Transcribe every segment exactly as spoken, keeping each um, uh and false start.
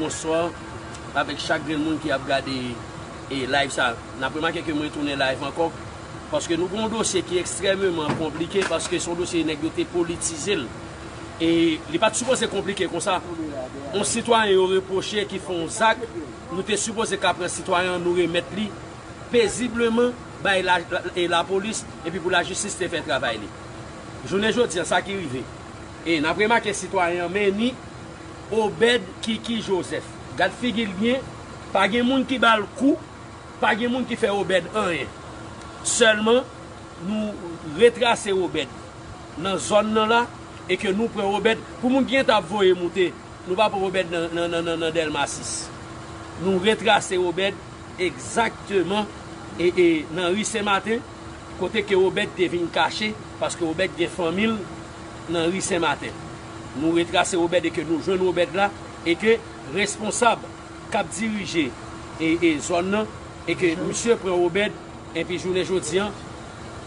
Bonswa avèk chak grenn moun ki ap gade e live sa. N ap remake ke mwen tounen live ankò, paske nou gen yon dosye ki ekstrèmeman konplike, paske se yon dosye nèg yo te politize l. E li pa t sipoze konplike konsa. Yon sitwayen yo repwoche ki fè yon zak, nou te sipoze ka pran sitwayen an, nou remèt li pezibleman bay la, la, e lapolis, epi pou lajistis te fè travay li. Jounen jodi an, sa ki rive. E n ap remake sitwayen an, men ni Obed Kiki Joseph. Gad figi l byen, pa gen moun ki ba l kou, pa gen moun ki fè Obed anyen. Sèlman, nou retrase Obed nan zòn nan la, e ke nou pran Obed, pou moun ki gentan ap voye moute, nou pa pran Obed nan, nan, nan, nan, nan Dèlma sis. Nou retrase Obed egzakteman e, e nan ri Sen Maten, kote ke Obed te vin kache, paske Obed gen fanmi l nan ri Sen Maten. Nou retrase Obed e ke nou jwenn Obed la, e ke responsab k ap dirije e, e zòn nan, e ke misye pran Obed, epi jounen jodi an,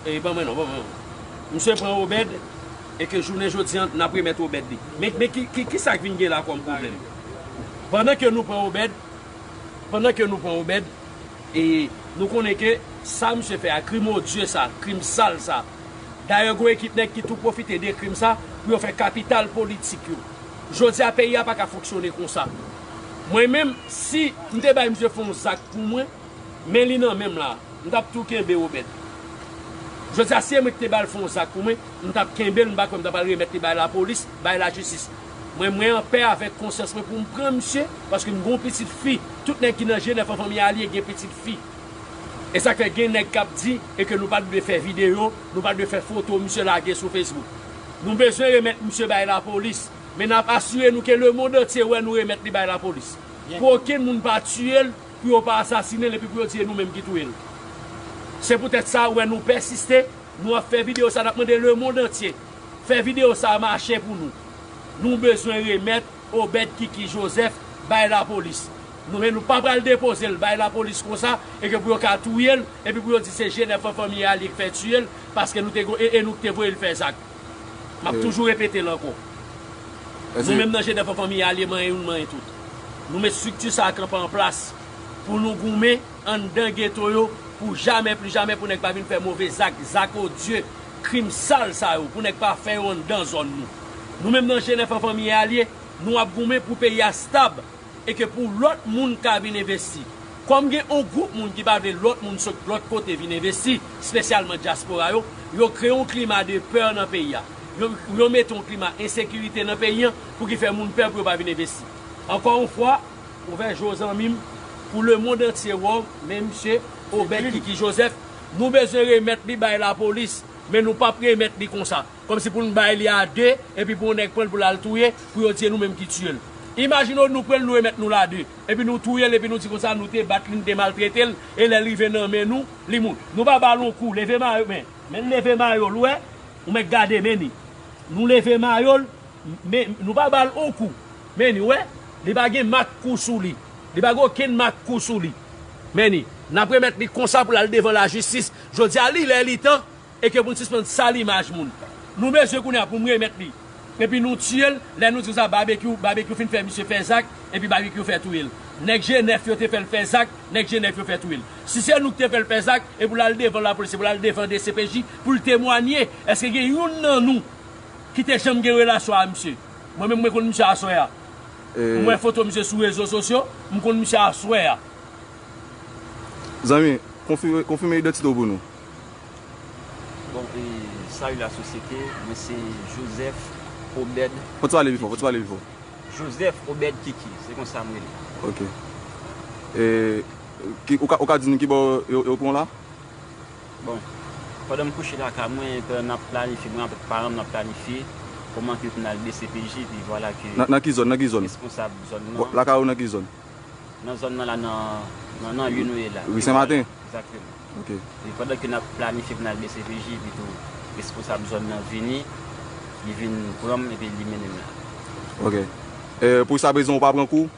e ban mwen non, ban mwen non. Misye pran Obed, e ke jounen jodi an, n ap remèt Obed li. Men, men ki, ki, ki sa k vin gen la kòm pwoblèm? Pandan ke nou pran Obed, pandan ke nou pran Obed, e nou konnen ke sa misye fè a, krim odye sa, krim sal sa. Dayè, gen yon ekip nèg ki tou pwofite de krim sa pou yo fè kapital politik yo. Jodi a, peyi a pa ka fonksyone konsa. Mwen menm, si m te bay misye fè yon zak pou mwen, men li nan men m la, m t ap tou kenbe Obed. Jodi a, si e mwen ki te ba l fè yon zak pou mwen, m t ap kenbe l, m pa kwè m t ap al remèt li bay lapolis, bay lajistis. Mwen, mwen anpè avèk konsyans mwen pou m pran misye, paske m gen yon pitit fi. Tout nèg ki nan G nèf an fanmi Alye gen pitit fi. E sa k fè gen nèg k ap di e ke nou pa t dwe fè videyo, nou pa t dwe fè foto misye lage sou Facebook. Nou bezwen remèt misye bay lapolis, men n ap asire nou ke lemonn antye wè nou remèt li bay lapolis. Pou okenn moun pa tiye l, pou yo pa asasinen l epi pou yo di e nou menm ki touye l. Se poutèt sa ou wè nou pèsiste, nou ap fè videyo sa, n ap mande lemonn antye fè videyo sa mache pou nou. Nou bezwen remèt Obed Kiki Joseph bay lapolis. Nou, men nou pa pral depoze l bay lapolis konsa, e ke pou yo ka touye l, epi pou yo di se G nèf an fanmi Alye k fè tiye l, paske nou te go-, e, e nou ki te voye l fè zak. M ap toujou repete l ankò. Nou menm nan G nèf an fanmi Alye, manyen youn, manyen tout. Nou met estrikti sa a kanpe an plas pou nou goumen anndan geto yo pou jamè, pli jamè pou nèg pa vin fè move zak, zak odye, krim sal sa yo, pou nèg pa fè yo anndan zòn nou. Nou menm nan G nèf an fanmi Alye, nou ap goumen pou peyi a stab e ke pou lòt moun ka vin envesti. Kòm gen yon gwoup moun ki pa vle lòt moun sot lòt kote vin envesti, espesyalman dyaspora yo, yo kreye yon klima de pè nan peyi a. Yo, yo mete yon klima ensekirite nan peyi an pou ki fè moun pè pou yo pa vin envesti. Ankò yon fwa, ouvè je w zanmi m, pou lemonn antye wè w, men misye Obed Kiki Joseph, nou bezwen remèt li bay lapolis, men nou p ap remèt li konsa. Kòmsi pou n bay li a de, epi pou yon nèg pran l pou l al touye, pou yo di e nou menm ki tiye l. Imajine w nou pran l, nou remèt nou l a de, epi nou touye l, epi nou di konsa nou te bat li, nou te maltrete l, e lè l rive nan men nou, li mouri. Nou pa ba l yon kou, leve mayo, men, men leve mayo l, ou wè, ou mèt gade, men ni. Nou leve mayo l, men nou pa ba l yon kou, men ni, ou wè, li pa gen mak kou sou li, li pa gen okenn mak kou sou li, men ni. N ap remèt li konsa pou l al devan lajistis. Jodi a, li lè, li tan, e ke pou n sispann sal imaj moun. Nou bezwen kounye a pou n remèt li. Epi nou tiye l, lè nou di konsa, Babekyou, Babekyou fin fè misye fè zak, epi Babekyou fè touye l. Nèg G nèf yo te fè l fè zak, nèg G nèf yo fè touye l. Si se nou ki te fè l fè zak, e pou l al devan lapolis, e pou l al devan D C P J, pou l temwanye, èske gen youn nan nou ki te janm gen relasyon a misye? Mwen menm, mwen konn misye aswè a. M wè foto misye sou rezo sosyo, m konn misye aswè a. Zanmi, konfime, konfime idantite w pou nou. Bon, e, salut la société, mwen se Joseph Obed. Fò w ti pale pi fò, fò w ti pale pi fò. Joseph Obed Kiki, se konsa m rele. Ok. E, ki, ou ka, ou ka di nou ki bò yo, yo pran w la? Bon, pandan m kouche lakay mwen, pandan n ap planifye, mwen avèk paran m, n ap planifye kòman ke pou n al D C P J, epi vwala ke... Nan, nan ki zòn, nan ki zòn? Responsab zòn nan. Lakay ou nan ki zòn? Nan zòn nan la, nan, nan, nan ri nou ye la. Ri Sen Maten? Egzakteman. Ok. E pandan ke n ap planifye pou n al D C P J, epi tou responsab zòn nan vini, li vin pran m, epi li mennen m la. Ok. E, pou jiska prezan, ou pa pran kou?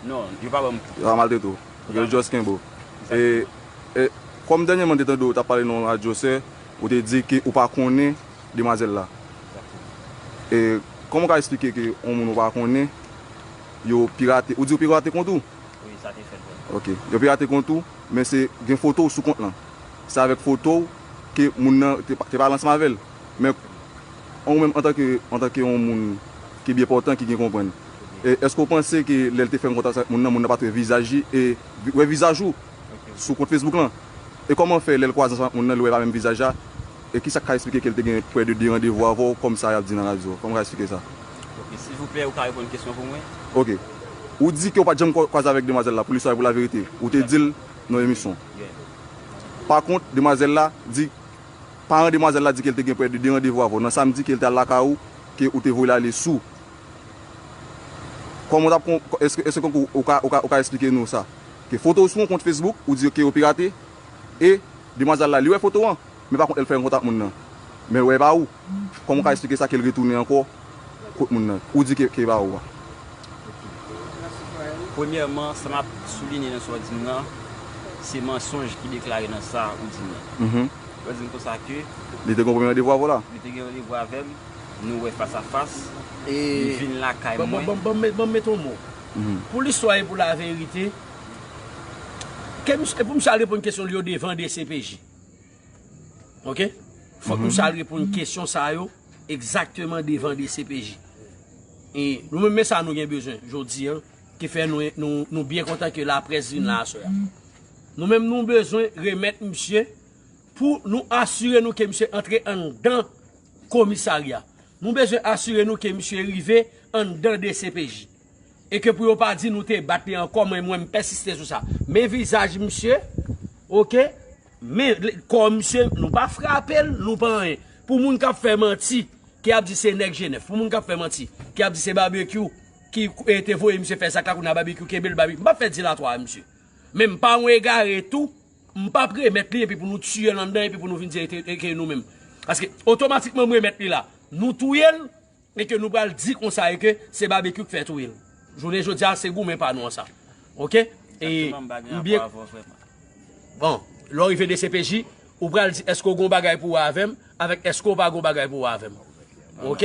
Non, yo pa ban m kou. Yo pa maltrete w. Ok, yo just kenbe w. E, e, kòm dènyèman m te tande w t ap pale nan yon radyo, sè, ou te di ke ou pa konnen demwazèl la. E, kòman w ka eksplike ke yon moun ou pa konnen yo pirate, ou di yo pirate kont ou? Wi, sa te fèt vre. Ok, yo pirate kont ou, men se gen foto w sou kont lan. Se avèk foto w ke moun nan te, te pale ansanm avè l. Men ou menm antanke, antanke yon moun ki byen pòtan, ki gen konprann, e èske w panse ke lè l te fè yon kontak avèk moun nan, moun nan pa t wè vizaj li e wè vizaj ou sou kont Facebook lan? E kòman fè lè l kwaze ansanm ak moun nan, li wè pa menm vizaj la? E kisa k ka eksplike ke l te gen prè de de randevou avè w, kòm sa y ap di nan radyo? Kòman w ka eksplike sa? Ok, silvouplè, ou ka reponn kesyon pou mwen? Ok. Ou di ke w pa t janm kwa-, kwaze avèk demwazèl la, pou listwa e pou laverite. Ou te di l nan emisyon. Yeah. Pa kont, demwazèl la di, paran demwazèl la di ke l te gen prè de de randevou avè w. Nan samdi ke l te al lakay ou, ke ou te voye l ale sou. Kòman w t ap kon-, èske, èske ou, ou ka, ou ka, ou ka eksplike nou sa? Ke foto w sou yon kont Facebook, ou di ke yo pirate, e demwazèl la, li wè foto an, men pa kont, lè l fè yon kontak moun nan, men l wè e pa ou. Kòman w ka eksplike sa ke l retounen ankò kot moun nan? Ou di ke, ke e pa ou a. Premyèman, sa m ap soulinye nan sa w di m nan, se mansonj ki deklare nan sa ou di m nan. Mhm. Yo di m konsa ke li te gen yon premye randevou avè w la? Li te gen randevou avè m, nou wè fas a fas, e li vin lakay mwen. Ban m mete yon mo. Mhm. Pou listwa e pou laverite, ke misye, e pou misye al reponn kesyon li yo devan D C P J. Ok? Fòk misye al reponn kesyon sa yo egzakteman devan D C P J. E nou menm, men sa nou gen bezwen jodi a, ki fè nou, nou, nou byen kontan ke laprès vin la aswè a. Nou menm, nou bezwen remèt misye pou nou asire nou ke misye antre anndan komisarya. Nou bezwen asire nou ke misye rive anndan D C P J. E ke pou yo pa di nou te bat li ankò, mwen, mwen, m pèsiste sou sa. Men vizaj misye, ok? Men kò misye, nou pa frape l, nou pa anyen. Pou moun k ap fè manti, ki ap di se nèg G nèf, pou moun k ap fè manti, ki ap di se Babekyou ki, e, te voye misye fè zak la, kounye a Babekyou kenbe l, Babekyou. M p ap fè dilatwa a misye. Men m pa yon egare tou, m p ap remèt li epi pou nou tiye l anndan epi pou nou vin di e te, e ke nou menm. Paske otomatikman m remèt li la, nou touye l, e ke nou pral di konsa e ke se Babekyou k fè touye l. Jounen jodi a, se goumen pa nou an sa. Ok? E m byen. Bon, lè w rive D C P J, ou pral di èske w gen yon bagay pou wè avè m, avèk èske w pa gen yon bagay pou wè avè m. Ok?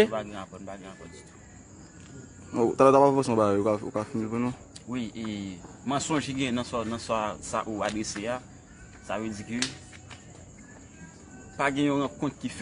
Oh, talè w t ap avanse yon bagay, ou ka, ou ka fini l pou nou? Wi, e mansonj ki gen nan sa, nan sa, sa ou adrese a, sa vle di ke pa gen yon rankont ki fèt.